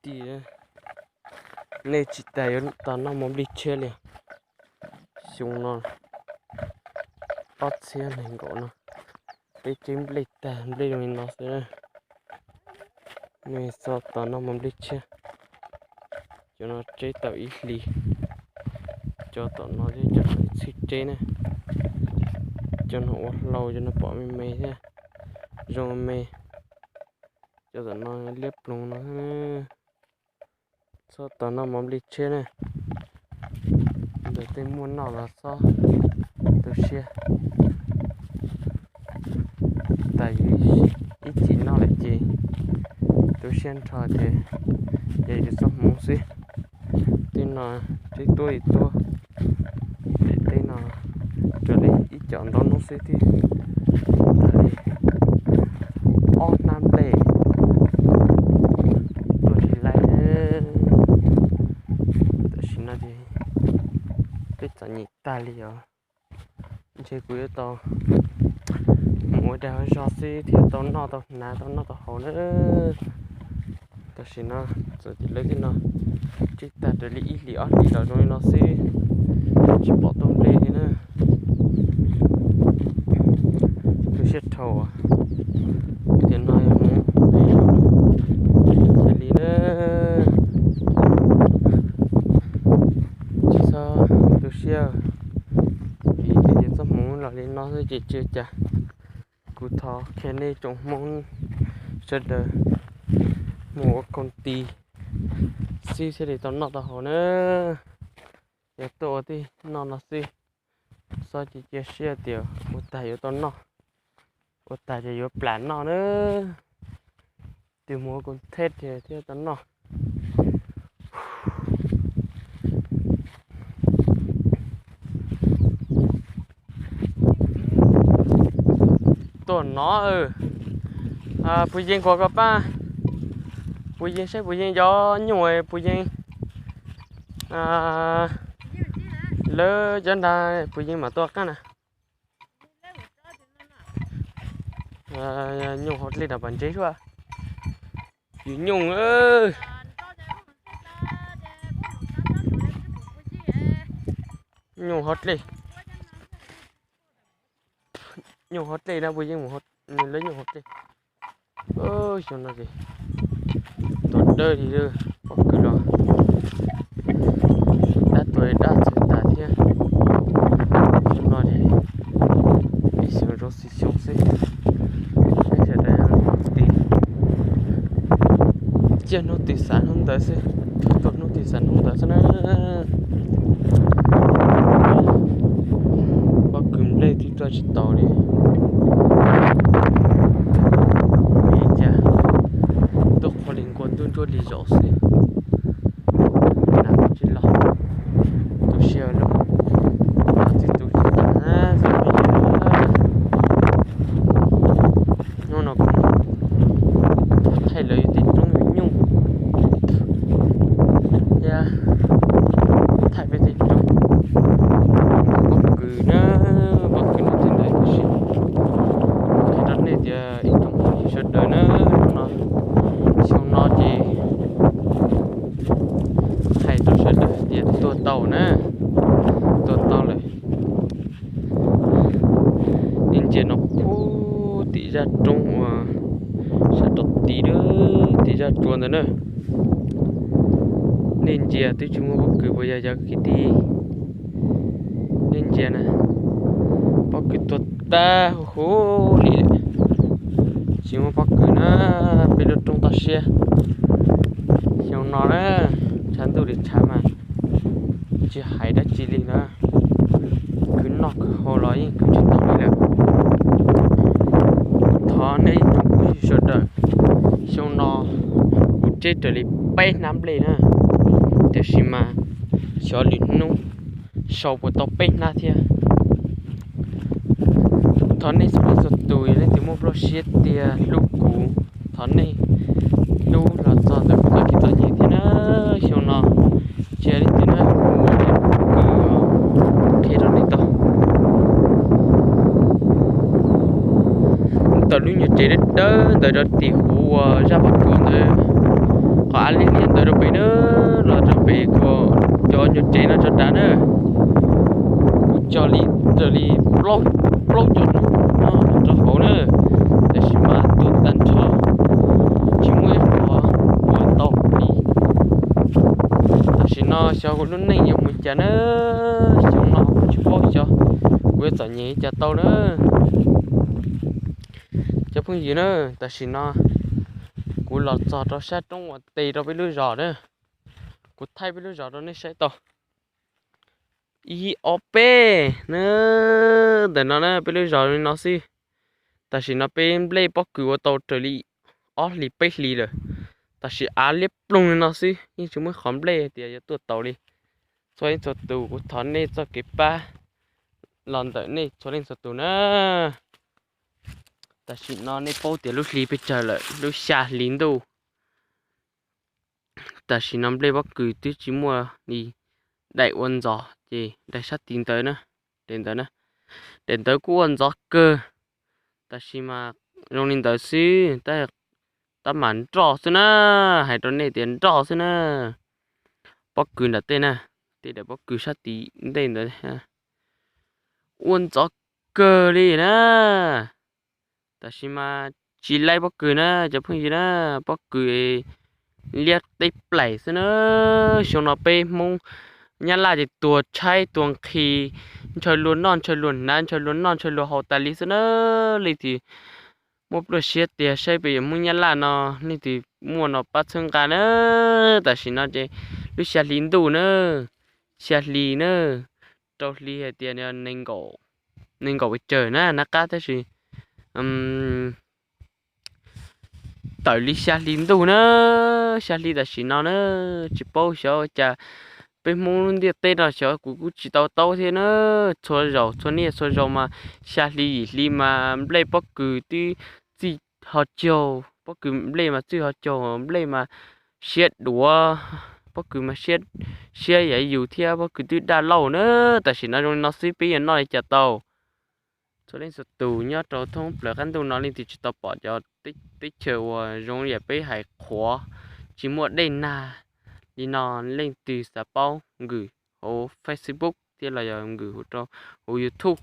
Tim, nej tsis tas yuav tau noj mov nplij tshiab li. Xyoo no ob txhiab nees nkaum no, peb tseb nplej tag nplej zoo li no xwb. Nej txhob tau noj mov nplij tshiab. Cov no tseb tau ib hlis. Cov tom no thiab cov no txhij tseb na. Cov no ua hlau, cov no pom me me thiab, zoo me. Cov tom no liab ploog no. Txhob tau noj mov nplij tshiab na. Ntawm tej muaj noj los txhob tu siab. Tas yus ib chim noj lawm ces tu siab nrho ces yog yus txoj hmoov xwb. Tej no tseb tuab li tuab, tej no raws li ib co ntaub hnub xwb twb tag li ob hnab nplej tuaj tsis laib. Tam sim no ces peb txom nyem tag li os. Ntshe kuv yuav tau mus ua dag ua zog xwb thiaj tau noj tau hnav tau noj tau haus na. Tam sim no txawm tias lawv tej no tseb tag raws li ib hlis ob hlis los zoo li no xwb, tsis pom tau nplej li na. Tu siab dhau. Tiam no yog hmoov peb zoo li na. Tsis txhob tu siab, vim tias txoj hmoov los li no xwb ces tsis ua cas. Kuv thov qhia nej tsoom Hmoob sawv daws mus ua koom tis xwb thiaj li tau noj tau haus na. Yog tuaj ua tej noj no xwb, txhob cia cia siab tias ua tag yuav tau noj, ua tag ces yuav plam noj na. Tus mus ua koom tes thiaj tau noj. Tuaj no, puas yeej kuas koj pab, puas yeej saib puas yeej cov nyuj puas yeej, lawv cov nrad puas yeej mam tuaj qab na. Nyuj hauv dlej rau pas ntsev suab. Yus nyuj, nyuj hauv dlej, nyuj hauv dlej no puas yeej mus, lawv nyuj hauv dlej. Xyoo no ces tuaj dawb li pob kws los, dab tuag dab txhaws tas thiab. Xyoo no ces ib xyoo zoo xwm xyoo xwb. Peb sawv daws hnub twg, ciaj hnub twg xav hnub ntawd xwb, tuaj hnub twg xav hnub ntawd xwb na. Pob kws nplej twb tso tsis taus li. Ua li cas tuaj qhov li nkuaj ntuj ntsuab li zaum xwb. Hnav tsis los, tu siab lawm, twb tu tsis tag na. Hnub no kuv thaij lawv tej roob nyuj, thiab thaij peb tej roob pob kws na, pob kws no tej ntawd tab sis qhia rau nej tias ib tsoom phooj ywg sawv daws na, no xyoo no ces hais rau sawv daws hais tias tuag tau na, tuag tau lawm. Nej ntsia no pub tim zaj roob uas sab rau tid lawm, tim zaj tsua ntawd na. Nej ntsia twb tsis muaj pob kws puas yog cov kwv tij? Nej ntsia na, pob kws tuag tag huv huv li lawm. Tsis muaj pob kws na, peb lub roob toj siab. Xyoo no na, tshav ntuj li tshav mas tsis hais dab tsi li na. Khwv noj khwv haus los yeej khwv tsis tau li lawm. Thov nej ib tsoom phooj ywg sawv daws, xyoo no kuv tseb raws li peb hnab nplej na, tiam sis mas xyov lwm hnub sau puas tau peb hnab thiab. Thov nej txhua leej txhua tus, yog leej twg muaj pluaj siab tiag hlub kuv, thov nej hlub los txog ntawm kuv txoj kev txom nyem thiab na. Xyoo no cia li tias na, kuv ua li kws qhia rau nej tau, tau lub nyuag tsev dawb dawb ntawd rau tim huv uas zaj pob tsuas ntawd, qhov Li ntawd rau pem na, los rau pem kuv cov nyuag tsev no tso dav na. Kuv cog li raws li plaub cov hnub no rau hauv na, tab sis mas tuag tag nrho, tsis muaj ib qho ua tau li. Tam sim no xyov kuv lub neej yuav mus cas na, xyoo no kuv tsis paub xyov kuv yuav txom nyem li cas tau na. Cov phooj ywg na, tam sim no kuv los txog rau sab roob uas tes rau peb lub zos na. Kuv thaij peb lub zos rau nej saib tau. Ib ob peb na, ntawm no na peb lub zos li no xwb. Tam sim no peb nplej pob kws ua tau raws li ob hlis peb hlis lawm, tab sis av liab ploog li no xwb, yeej tsis muaj qhov nplej tias yuav tuaj tau li. Txhua leej txhua tus, kuv thov nej txoj kev pab los ntawm nej txhua leej txhua tus na. Tam sim no nej paub tias lub hli pes tsawg lawm, lub xya hli ntuj. Tam sim no nplej pob kws twb tsis muaj li, daim ua ntxov ces daim sab tid ntawd na, daim ntawd na, daim ntawd kuj ua ntxov kawg, tab sis mas zoo li ntawd xwb, tab mam nroj xwb na, hais rau nej tias nroj xwb na. Pob kws nram tej na, tej daim pob kws sab tid ntej ntawd ua ntxov kawg li na. Tab sis mas tsis laib pob kws na cov phooj ywg na, pob kws liab teb plaim xwb na. Xyoo no peb Hmoob Nyab Laj ces tuag tshaib tuag nqhis, ntshaw luag noj ntshaw luag hnav, ntshaw luag noj ntshaw luag haus tas li xwb na. Leej twg muaj pluaj siab tiag saib peb yog Hmoob Nyab Laj no, leej twg muaj no pab txhawb nqa na. Tam sim no ces lub xya hli ntuj na, xya hli na, rau hli hais tias nees nkaum pes tsawg na nab qab, tab sis tawm li xya hli ntuj na, xya hli tam sim no na, tsis paub xyov ua cas peb Hmoob lub ntiaj teb no xyov kuv kuj tsis tau taub thiab na. Txhua zaus txhua niaj txhua zaus mas xya hli yim hli mas nplej pob kws twb txij ho caug, pob kws nplej mas txij ho caug, nplej mas siab duav, pob kws mas siab yam yus thiab pob kws twb daj lauj na. Tam sim no zoo li no xwb peb yuav noj li cas tau? Txhua leej txhua tus nyob rau thoob plaws qab ntuj no leej twg tsis tau pom cov teb chaws uas zoo li peb hais qhuav, tsis muaj dej nag li no, leej twg xav paub nkws hauv Facebook thiab los yog nkws rau hauv YouTube,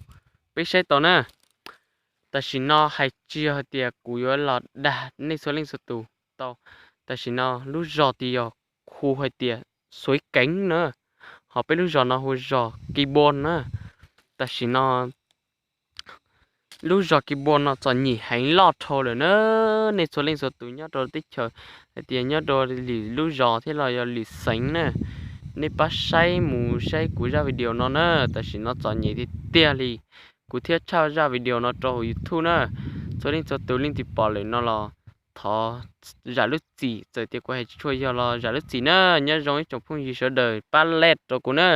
peb saib tau na. Tam sim no hais tsis yog hais tias kuv yuav los dag nej txhua leej txhua tus tau. Tam sim no lub zos tid yog hu hais tias Xuav Keev na, ho peb lub zos no hu zos Kis Npos na. Tam sim no lub zos Kis Npos no txom nyem heev loj dhau lawm na. Nej txhua leej txhua tus nyob rau teb chaws hais tias nyob rau lwm lub zos thiab los yog lwm xeev na, nej pab saib mus saib kuv zaj video no na. Tam sim no txom nyem tiag tiag li, kuv thiaj tshaj zaj video no rau hauv YouTube na. Txhua leej txhua tus leej twg pom lawm no los thov zam lub txim, txawm tias kuv hais tsis tshua yog los zam lub txim na. Nyob zoo ib tsoom phooj ywg sawv daws pab like rau kuv na.